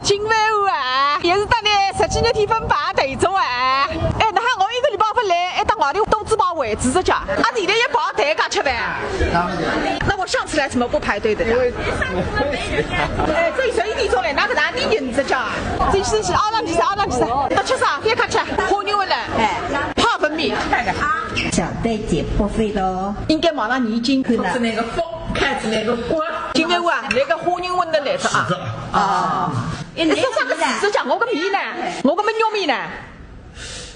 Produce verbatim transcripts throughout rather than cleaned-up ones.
金饭碗啊，也是搭侬十几日天勿碰头种啊。哎，哪哈我一个礼拜勿来，还到外头肚子饱为止只家，啊，现在也跑台家吃饭。那我上次来怎么不排队的呀？因为哎，这十一点钟了，哪个哪里人只家？这是是阿拉几岁？阿拉几岁？要吃啥？覅客气，花牛问了。哎，泡粉面。小玳姐不会的哦。应该马上已经看到。是那个风，看是那个光。金饭碗啊，那个花牛问的来着啊。是的。啊。哎，你说啥个事情讲？我个面呢？我个焖肉面呢？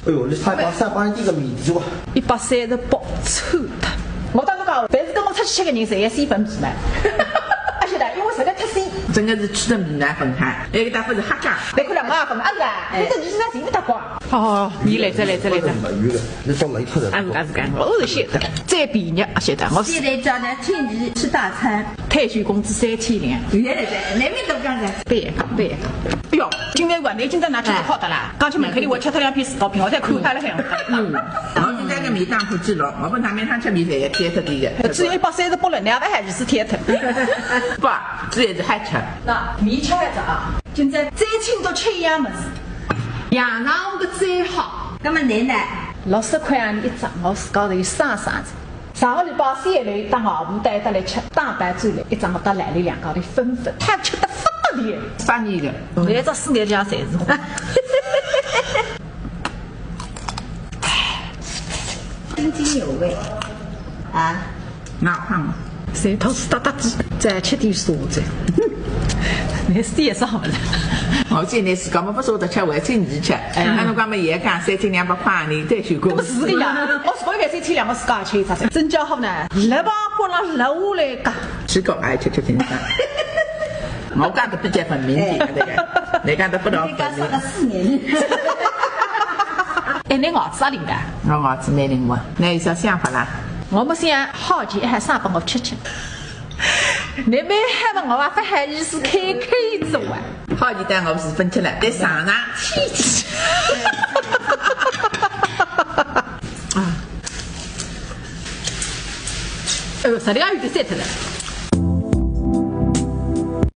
哎哟，你三八三八一个面子哇！一百三十八，臭的。我当时讲，凡是跟我出去吃个人，侪要先分皮嘛。而且呢，因为实在太鲜。真的是吃的米饭很嗨，那个大不是哈嘎。来，快点嘛，很饿啊！哎，你这你现在谁不打光？哦，你来，再来，再来，再来。没有的，那到哪里去了？啊，是啊，是啊，我是晓得，再便宜啊，晓得，我是现在叫他请你吃大餐。退休工资三千两。原来在，那边都这样子。对，对。哎哟，今天晚上今朝哪吃得好的啦？刚才门口里我吃脱两片水果片，我再看开了海。嗯，我今朝个面当铺记录，我本来每趟吃面侪要点特地的。只有一百三十八了，两百还是添脱。不，主要是好吃。那面吃好吃啊，今朝再请多吃一样么事。羊肠个最好。那么侬呢？六十块洋钿一只，我自家头有三三只。上个礼拜三楼到外婆带得来吃，打包转来，一张到来里两家头分分，他吃得不得了。啥人的？来只四眼家侪是。津津有味啊。 哪胖？谁头是大大只，再吃点啥子？你是也少了。我现在是根本不舍得吃，我请你吃。哎，那侬讲么也讲三千两百块，你退休工资。那么是个呀，我是个月三千两，我自家吃一只。真叫好呢，来吧，过了老下来讲。吃个爱吃吃清爽。我讲的比较分明的，这个，你讲的不能分明。你讲啥个四年？哎，你牙齿灵的？我牙齿蛮灵活，那有啥想法啦？ 我们想好奇还啥帮我吃吃。你没喊嘛，我也不好意思开口做啊。好奇但我是分出来，得上上气气。啊。哎呦，实在有点散脱了。